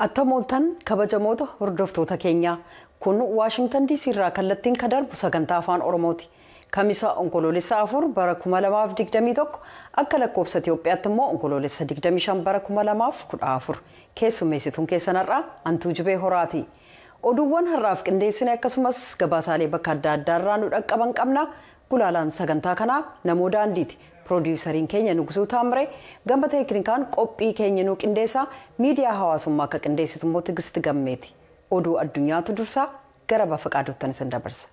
Attam ooltan kabajamoota hordoftoota keenyaa kun Waashingtan DC irraa kallattiin kan darbu sagantaa afaan Oromooti. Kamisa onkoloolessa 4 bara 2021 akka lakkoofsa Itiyoophiyaatti immoo onkoloolessa 25 bara 2014 keessummeessituun keessan har'aa Antuu Jibee Horaati. Oduuwwan har'aaf qindeessine akkasumas gabaasaalee bakka adda addaarraa nu dhaqqaban qabna. Gulaalaan sagantaa kanaa Namoo Daandiiti. Piroodiwusariin keenya Nugusuu Taamree gama teeknikaan qophii keenya nu qindeessaa miidiyaa hawaasummaa akka qindeessitu immoo Tigist Gammeeti. Oduu addunyaatu dursaa gara Bafa Qaadottan isin dabarsa.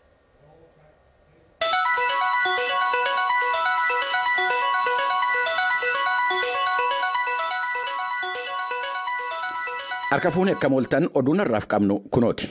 Harka fuunee akkam ooltan oduun har'aaf qabnu kunooti.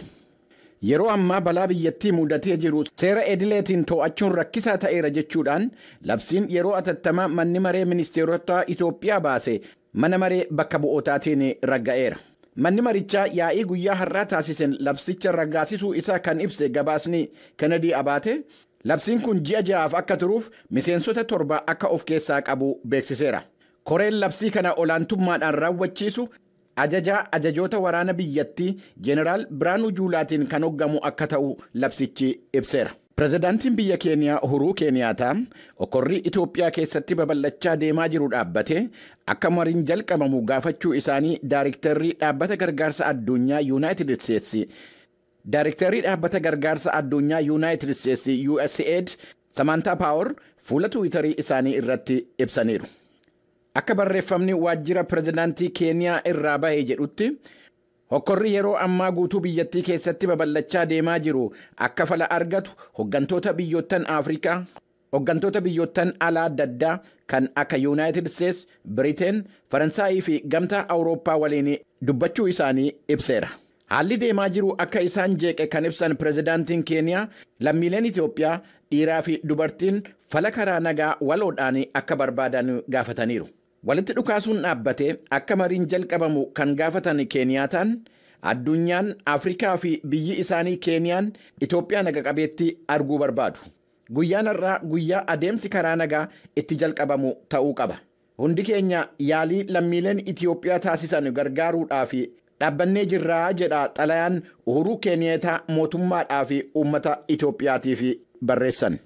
Yeroo ammaa balaa biyyattii mudatee jiru seera idileetiin to'achuun rakkisaa ta'eera jechuudhaan labsiin yeroo atattamaa manni maree ministeerota Itoophiyaa baase mana maree bakka bu'ootaatiin ragga'eera. Manni marichaa yaa'ii guyyaa har'aa taasisen labsicha raggaasisuu isaa kan ibse gabaasni Kennedy Abaate labsiin kun ji'a ja'aaf akka turuuf miseensota 7 akka of keessaa qabu beeksiseera. Koreen labsii kana olaantummaadhaan raawwachiisu ajajaa ajajoota waraana biyyattii Jeneraal Biraanuu Juulaatiin kan hoggamu akka ta'u labsichi ibseera. Pireezidaantiin biyya Keeniyaa Uhuruu Keeniyaataa okorrii Itoophiyaa keessatti babal'achaa deemaa jiru dhaabbatee akka mariin jalqabamu gaafachuu isaanii Daariktarrii dhaabbata gargaarsa addunyaa Yuunaayitid Isteetsi Daariktarrii dhaabbata gargaarsa addunyaa Yuunaayitid Isteetsi USAID Samantaa Paawar fuula Tiwiitarii isaanii irratti ibsaniiru. Akka barreeffamni waajjira pireezidaantii Keeniyaa irraa bahe jedhutti hokkorri yeroo ammaa guutuu biyyattii keessatti babal'achaa deemaa jiru akka fala argatu hoggantoota biyyoottan Afrikaa, hoggantoota biyyoottan alaa adda addaa kan akka Yuunaayitid Isteets, Biriteen, Faransaayii fi Gamtaa Awurooppaa waliin dubbachuu isaanii ibseera. Haalli deemaa jiru akka isaan jeeqe kan ibsan pireezidaantiin Keeniyaa lammiileen Itoophiyaa dhiiraa fi dubartiin fala karaa nagaa waloodhaan akka barbaadan gaafataniiru. Walitti dhukaasuun dhaabbatee akka mariin jalqabamu kan gaafatan Keeniyaataan addunyaan Afrikaa fi biyyi isaanii Keeniyaan Itoophiyaa naga qabeetti arguu barbaadu. Guyyaan har'aa guyyaa adeemsi karaa nagaa itti jalqabamu ta'uu qaba. Hundi keenya yaalii lammiileen Itoophiyaa taasisan gargaaruudhaaf dhaabbannee jirraa jedha xalayaan Uhuruu Keeniyaataa mootummaadhaa fi uummata Itoophiyaatiif barreessan.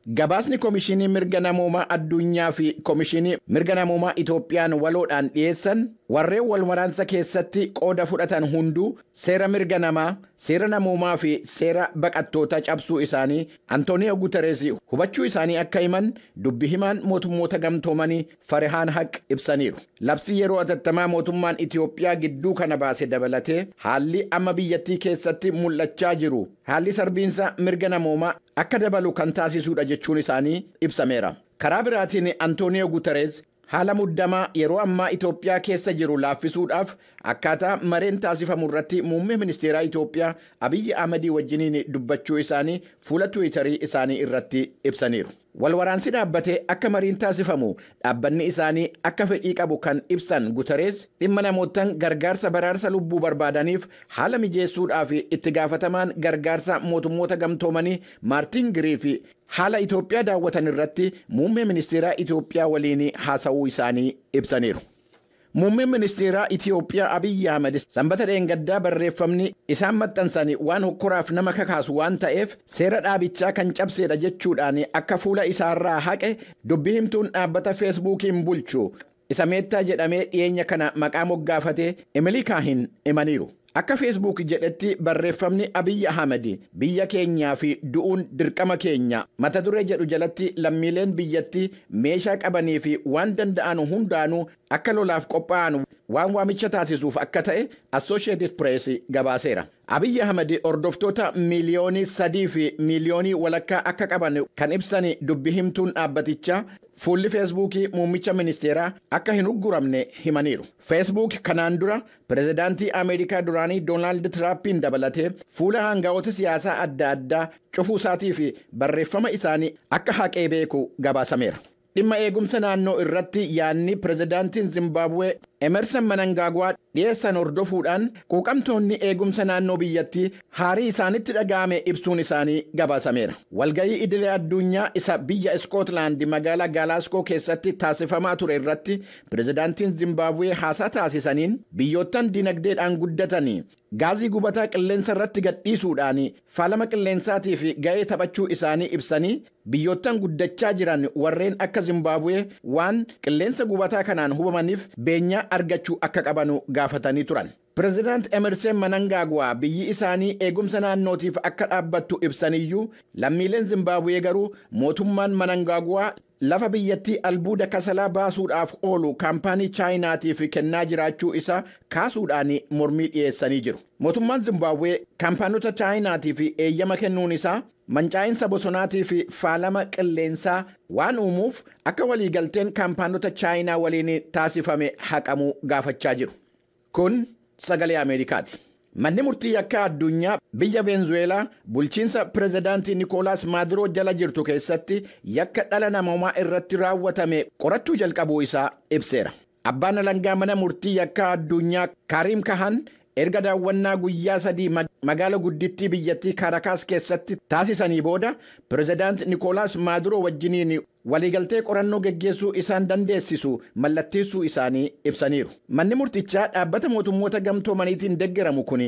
Gabaasni Komishinii Mirga Namoomaa Addunyaa fi Komishinii Mirga Namoomaa Itoophiyaan waloodhaan dhiyeessan warreen wal waraansa keessatti qooda fudhatan hunduu seera mirga namaa, seera namoomaa fi seera baqattoota cabsuu isaanii Antooniyo Guterres hubachuu isaanii akka himan dubbi himaan mootummoota gamtoomanii Farihaan Haq ibsaniiru. Labsii yeroo atattamaa mootummaan Itoophiyaa gidduu kana baase dabalatee haalli amma biyyattii keessatti mul'achaa jiru haalli sarbiinsa mirga namoomaa akka dabalu kan taasisudha jechuun isaanii ibsameera. Karaa biraatiin Antooniyo Guterres haala muddamaa yeroo ammaa Itoophiyaa keessa jiru laaffisuudhaaf akkaataa mareen taasifamu irratti muummee ministeeraa Itoophiyaa Abiyyi Ahmadii wajjiniin dubbachuu isaanii fuula Tiwiitarii isaanii irratti ibsaniiru. Wal waraansi dhaabbatee akka mariin taasifamu dhaabbanni isaanii akka fedhii qabu kan ibsan Guterres dhimma namootaan gargaarsa baraarsa lubbuu barbaadaniif haala mijeessuudhaaf itti gaafatamaan gargaarsa mootummoota gamtoomanii Maartiin Giriifi haala Itoophiyaa daawwatan irratti muummee ministeeraa Itoophiyaa waliin haasa'uu isaanii ibsaniiru. Muummeen ministeeraa Itoophiyaa Abiyyi Ahmad sanbata dheengaddaa barreeffamni isaan maxxansan waan hokkoraaf nama kakaasu waan ta'eef seera dhaabichaa kan cabseedha jechuudhaan akka fuula isaarraa haqe dubbi himtuun dhaabbata Feesbuukiin bulchu isa Meettaa jedhamee dhiyeenya kana maqaa moggaafatee Emilii Kaahin himaniiru. Akka Feesbuuk jedhetti barreeffamni Abiyyi Ahmad biyya keenyaa fi du'uun dirqama keenya mata duree jedhu jalatti lammiileen biyyattii meeshaa qabanii fi waan danda'an hundaanuu akka lolaaf qophaa'an waan waamicha taasisuuf akka ta'e Associated Press gabaaseera. Abiyyi Ahmad hordoftoota miiliyoonii 3 fi miiliyoonii walakkaa akka qaban kan ibsan dubbi himtuun dhaabbatichaa fuulli Feesbuukii muummicha ministeeraa akka hin ugguramne himaniiru. Feesbuuk kanaan dura pireezidaantii Ameerikaa duraanii Doonaald Tiraampiin dabalatee fuula hangafoota siyaasaa adda addaa cufuu isaatii fi barreeffama isaanii akka haqee beeku gabaasameera. Dhimma eegumsa naannoo irratti yaadni pireezidaantiin Zimbaabuwee Emerson Mnangagwa dhiyeessan hordofuudhaan quuqamtoonni eegumsa naannoo biyyattii haarii isaanitti dhaga'ame ibsuun isaanii gabaasameera. Walga'ii idilee addunyaa isa biyya Iskootlaand magaalaa Gaalaaskoo keessatti taasifamaa ture irratti pirezidaantiin Zimbaabuwee haasaa taasisaniin biyyoottan dinagdeedhaan guddatanii gaazii gubataa qilleensa irratti gadhiisuudhaan faalama qilleensaatii fi ga'ee taphachuu isaanii ibsanii biyyoottan guddachaa jiran warreen akka Zimbaabuwee waan qilleensa gubataa kanaan hubamaniif beenyaa argachuu akka qabanu gaafatanii turan. Pireezidaant Emerson Mnangagwa biyyi isaanii eegumsa naannootiif akka dhaabbattu ibsaniyyuu lammiileen Zimbaabuwee garuu mootummaan Mnangagwa lafa biyyattii albuuda kasalaa baasuudhaaf oolu kaampaanii Chaayinaatiif kennaa jiraachuu isaa kaasuudhaan mormii dhiyeessanii jiru. Mootummaan Zimbaabuwee kaampaanota Chaayinaatiif eeyyama kennuun isaa mancaa'insa bosonaatii fi faalama qilleensaa waan uumuuf akka waliigalteen kaampaanota Chaayinaa waliin taasifame haqamuu gaafachaa jiru. Kun sagalee Ameerikaati. Manni murtii yakkaa addunyaa biyya Veenzuweelaa bulchiinsa pirezidaantii Nikoolaas Maaduroo jala jirtu keessatti yakka dhala namoomaa irratti raawwatame qorachuu jalqabuu isaa ibseera. Abbaan alangaa mana murtii yakkaa addunyaa Kaariim Kahan erga daawwannaa guyyaa 3 magaala guddittii biyyattii Kaarakaas keessatti taasisanii booda pirezidaant Nikoolaas Maaduroo wajjiniin waliigaltee qorannoo geggeessuu isaan dandeessisu mallatteessuu isaanii ibsaniiru. Manni murtichaa dhaabbata mootummoota gamtoomaniitiin deeggaramu kun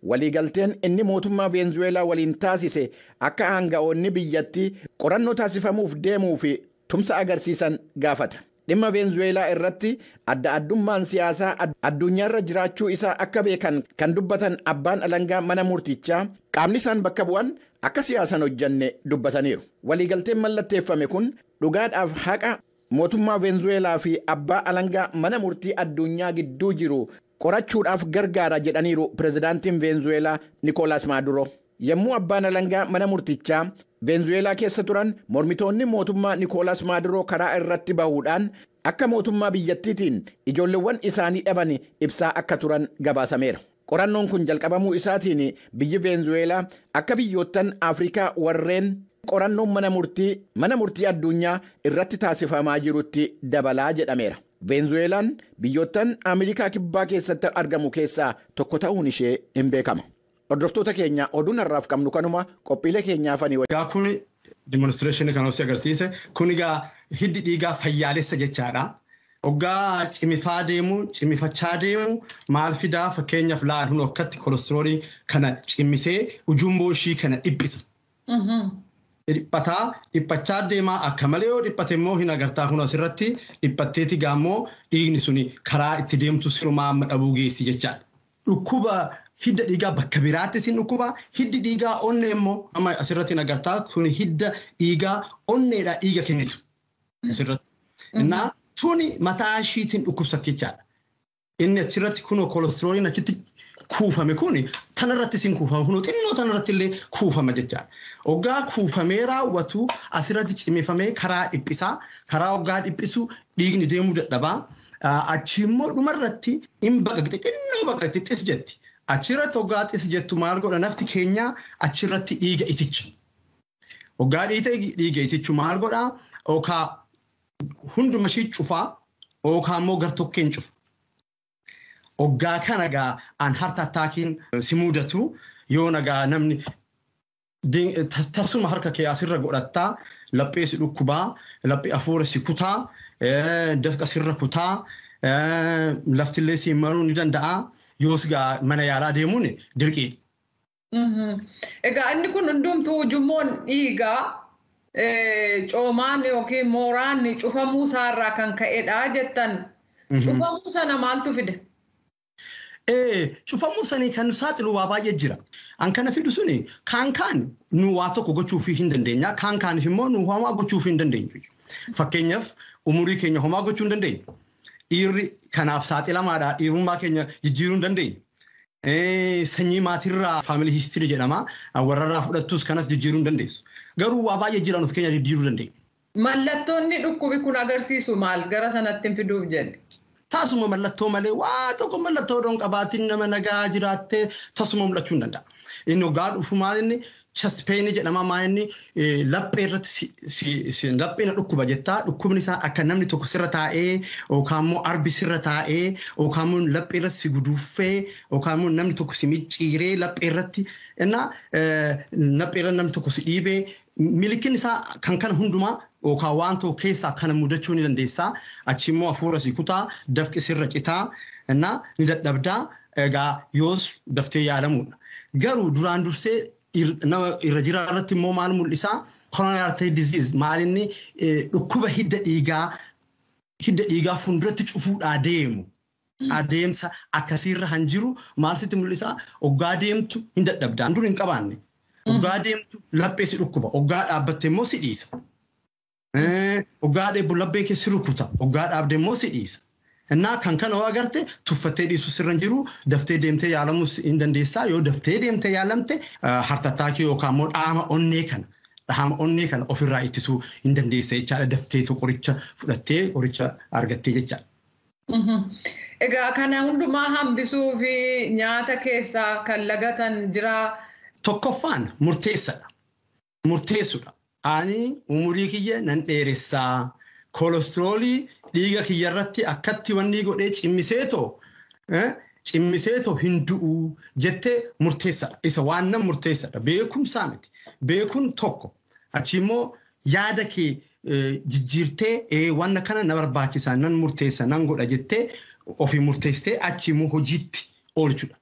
waliigalteen inni mootummaa Veenzuweelaa waliin taasise akka aanga'oonni biyyattii qorannoo taasifamuuf deemuu fi tumsa agarsiisan gaafata. Dhimma Veenzuweelaa irratti adda addummaan siyaasaa addunyaarra jiraachuu isaa akka beekan kan dubbatan abbaan alangaa mana murtichaa qaamni isaan bakka bu'an akka siyaasan hojjanne dubbataniiru. Waliigalteen mallatteeffame kun dhugaadhaaf haqa mootummaa Veenzuweelaa fi abbaa alangaa mana murtii addunyaa gidduu jiru qorachuudhaaf gargaara jedhaniiru pirezidaantiin Veenzuweelaa Nikoolaas Maaduroo. Yommuu abbaan alangaa mana murtichaa Veenzuweelaa keessa turan mormitoonni mootummaa Nikoolaas Maaduroo karaa irratti bahuudhaan akka mootummaa biyyattiitiin ijoolleewwan isaanii dhaban ibsaa akka turan gabaasameera. Qorannoon kun jalqabamuu isaatiin biyyi Veenzuweelaa akka biyyoottan Afrikaa warreen qorannoon mana murtii addunyaa irratti taasifamaa jirutti dabalaa jedhameera. Veenzuweelaan biyyoottan Ameerikaa kibbaa keessatti argamu keessaa tokko ta'uun ishee hin beekama. Hordoftoota keenya oduun har'aaf qabnu kanuma qophiilee keenyaafanii. Egaa kun demonstreeshinii kan osoo agarsiise kun egaa hiddi dhiigaa fayyaalessa jechaadha. Hoggaa cimifaa deemu cimifachaa deemu maal fidaa fakkeenyaaf laaluun akkatti kolestiroolii kana cimisee ujummoo ishii kana dhiphisa. Dhiphataa dhiphachaa deemaa akka malee yoo dhiphate immoo hin agartaa kun asirratti dhiphatteeti gaammoo dhiigni suni karaa itti deemtu sirumaa amma dhabuu geessi jechaadha. Dhukkuba hidda dhiigaa bakka biraattis hin dhukkuba hiddi dhiigaa onnee immoo amma asirratti hin agartaa kun hidda dhiigaa onneedha dhiiga kennitu asirratti. Innaa tuni mataa ishiitiin dhukkubsatti jechaadha. Inni achirratti kunoo kolestirooliin achitti kuufame kun tanarrattis hin kuufama kunoo xinnoo tanarratti illee kuufama jechaadha. Hoggaa kuufamee raawwatu asirratti cimifamee karaa dhiphisaa karaa hoggaa dhiphisu dhiigni deemuu dadhabaa achi immoo dhumarratti hin baqaqxe xinnoo baqaqxe xis jetti. Achirratti hoggaa xis jettu maal godha nafti keenya achirratti dhiiga iticha. Hoggaa dhiiga itichu maal godha yookaan hunduma ishii cufaa yookaan immoo gartokkeen cufa. Hoggaa kana gaa an heart attackiin si mudatu yoo nagaa namni tasuma harka kee asirra godhattaa laphee si dhukkubaa laphee afuura si kutaa dafqa sirra kutaa laftillee si maruu ni danda'a. Yoos gaa mana yaalaa deemuun dirqiidha. Egaa inni kun hundumtuu ujummoon dhiigaa coomaan yookiin mooraan cufamuu isaarraa kan ka'edha jettan. Cufamuu sana maaltu fida? Cufamuu sanii kan saaxilu waa baay'ee jira. An kana fidu suni kaan kaan nu waa tokko gochuufii hin dandeenya. Kaan kaaniif immoo nu homaa gochuufii hin dandeenyu. Fakkeenyaaf umurii keenya homaa gochuu hin dandeenyu. Dhiirri kanaaf saaxilamaadha. Dhiirummaa keenya jijjiiruu hin dandeenyu. Sanyii maatirraa faamilii histirii jedhama. Warrarraa fudhattus kanas jijjiiruu hin dandeessu. Garuu waa baay'ee jiran of keenya jijjiiruu dandeenya. Mallattoonni dhukkubi kun agarsiisu maal gara sanatti fiduuf jenne? Tasuma mallattoo malee waa tokko mallattoo odoo hin qabaatin nama nagaa jiraattee tasuma mul'achuu hin danda'a. Inni hoggaa dhufu maal inni Chest pain jedhama maa inni laphee irratti laphee na dhukkuba jettaa dhukkubni isaa akka namni tokko sirra taa'ee yookaan immoo arbi sirra taa'ee yookaan immoo laphee irratti si guduuffee yookaan immoo namni tokko si micciiree laphee irratti innaa laphee irratti namni tokko si dhiibee milikinni isaa kan kana hundumaa yookaan waan tokko keessaa kana mudachuu ni dandeessaa. Achi immoo hafuura si kutaa dafqi sirra citaa innaa ni dadhabdaa egaa yoos daftee yaalamuudha. Garuu duraan dursee nama irra jiraa irratti immoo maal mul'isaa? Coronary artery disease maal inni dhukkuba hidda dhiigaa fuulduratti cufuudhaa deemu. Adeemsa akkasiirra han jiru maal sitti mul'isaa? Oggaa deemtu hin dadhabdaa. Dur hin qabaanne. Oggaa deemtu laphee si dhukkuba. Oggaa dhaabbatte immoo si dhiisa. Oggaa dheebbu laphee kee si rukuta. Oggaa dhaabde immoo si dhiisa. Innaa kan kana yoo agarte tuffattee dhiisuu sirra hin jiru daftee deemtee yaalamuus hin dandeessaa yoo daftee deemtee yaalamte hartattaakii yookaan immoo dhaama onnee kana ofirraa ittisuu hin dandeessa jechaadha dafteetu qoricha fudhattee qoricha argattee jechaadha. Egaa kana hundumaa hambisuu fi nyaata keessaa kan lagatan jiraa. Tokkoffaan murteessadha. Murteessudha. Ani umurii kiyya nan dheeressaa. Koolestiroolii dhiiga kiyya irratti akkatti wanni godhee cimmiseetoo hin du'u jettee murteessadha. Isa waan nan murteessadha. Beekumsaa miti. Beekuun tokko. Achi immoo yaada kee jijjiirtee wanna kana na barbaachisa nan murteessa nan godha jettee ofii murteessitee achi immoo hojiitti oolchudha.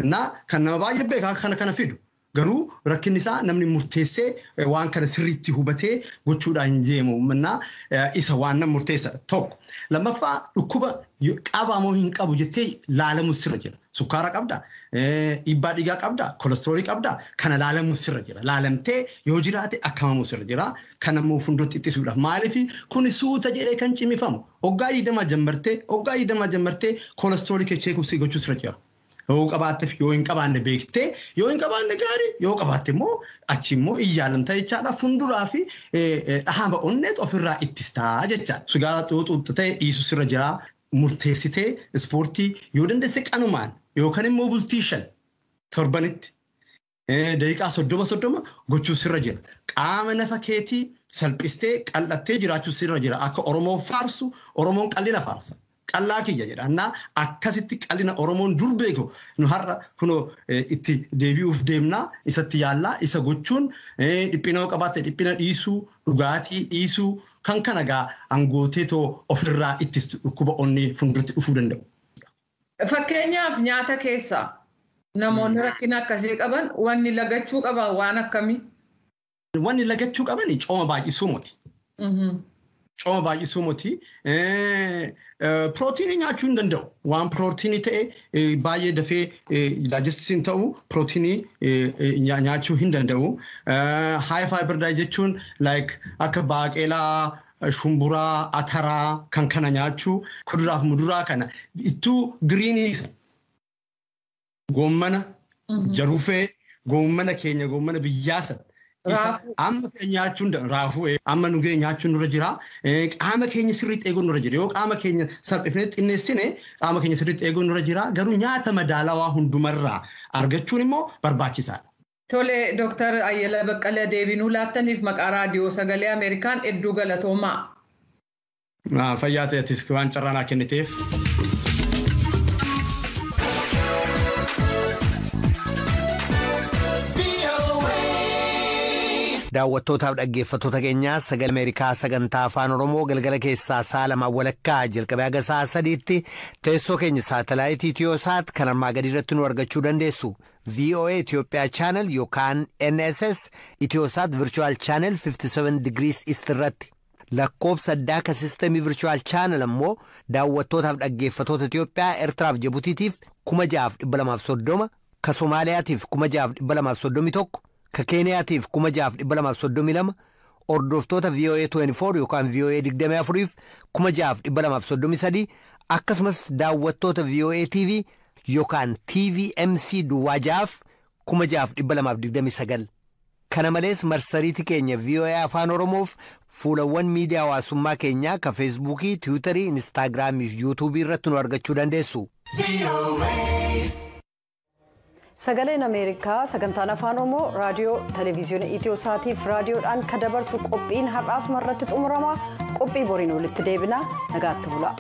Innaa kan nama baay'ee beekaa kana fidu. Garuu rakkinni isaa namni murteessee waan kana sirriitti hubatee gochuudhaan hin deemu. Innaa isa waan nan murteessa tokko. Lammaffaa dhukkuba qabaa moo hin qabu jettee laalamu sirra jira. Sukkaara qabdaa, dhiibbaa dhiigaa qabdaa, kolestiroolii qabdaa kana laalamu sirra jira. Laalamtee yoo jiraate akkamamu sirra jira. Kana immoo fuulduratti ittisuudhaaf. Maaliif kun suuta jedhee kan cimifamu. Hoggaa 20 jammartee kolestiroolii kee cheekuu gochuu sirra jira. Yoo qabaatteef yoo hin qabaanne beektee yoo hin qabaanne gaarii yoo qabaatte immoo achi immoo iyyaalamta jechaadha. Funduraa fi dhaama onneet ofirraa ittistaa jechaadha. Sigaaraa xuuxuutta ta'e dhiisu sirra jira. Murteessitee ispoortii yoo dandeesse qanumaan yookaan immoo bultii 5 torbanitti daqiiqaa 30 gochuu sirra jira. Qaama nafa keetii salphistee qal'attee jiraachuu sirra jira. Akka Oromoon faarsu Oromoon qal'ina faarsa. Qallaa kiyya jedha. Innaa akkasitti qallina Oromoon dur beeku nu har'a kunoo itti deebi'uuf deemnaa isatti yaallaa isa gochuun dhiphina yoo qabaatte dhiphina dhiisuu dhugaatii dhiisuu kan kana gaa angootee too ofirraa ittistu dhukkuba onnee fuulduratti dhufuu danda'u. Fakkeenyaaf nyaata keessaa namoonni rakkina akkasii qaban wanni lagachuu qaban waan akkamii? Wanni lagachuu qaban cooma baay'isuu miti. Cooma baay'isuu miti. Pirootiinii nyaachuu hin danda'u. Waan pirootiinii ta'e baay'ee dafee daajestiin ta'u pirootiinii nyaachuu hin danda'u. High fiber diet jechuun like akka baaqelaa, shumburaa, ataraa kan kana nyaachuu kuduraaf muduraa kana ittuu giriinii goommana jarufee goommana keenya goommana biyyaa sana. Amma nyaachuun raafuu amma nugee nyaachuun nurra jira. Qaama keenya sirriitti eeguun nurra jira. Yoo qaama keenya salphifnee xinneessine qaama keenya sirriitti eeguun nurra jira. Garuu nyaata madaalawaa hundumarraa argachuun immoo barbaachisaadha. Tole Dooktar Ayyala Baqqalee deebinuu laattaniif maqaa raadiyoo sagalee Ameerikaan hedduu galatoomaa. Fayyaa ta'eetis waan carraa naa kenniteef. Daawwattootaaf dhaggeeffattoota keenyaa sagalee Ameerikaa sagantaa afaan Oromoo galgala keessaa sa'a 2:15 jalqabee haga sa'a 3tti teessoo keenya saatalaayitii Itiyoosaat kan armaa gadii irratti nu argachuu dandeessu. VOA Itoophiyaa Channel yookaan NSS Itiyoosaat Virtual Channel 57 degrees East irratti. Lakkoobsa addaa kan sistemii Virtual Channel ammoo daawwattootaaf dhaggeeffattoota Itiyoophiyaa Eertiraaf Jibutiitiif 6230, ka Somaaliyaatiif 6231, ka Keeniyaatiif 6232, hordoftoota VOA 24 yookaan VOA 24f 6233 akkasumas daawwattoota VOA TV yookaan TVMC duwwaa 6f 6229. Kana malees marsariitii keenya VOA Afaan Oromoof fuulawwan miidiyaa hawaasummaa keenyaa ka Feesbuukii, Tiwiitarii, Inistaagiraamii fi Yuutuubii irratti nu argachuu dandeessu. Sagaleen Ameerikaa sagantaan afaan Oromoo raadiyoo televezyiinii Itiyoosaatii fi raadiyoodhaan kan dabarsu qophiin har'aasuma irratti xumurama. Qophii boriin walitti deebina. Nagaatti bula.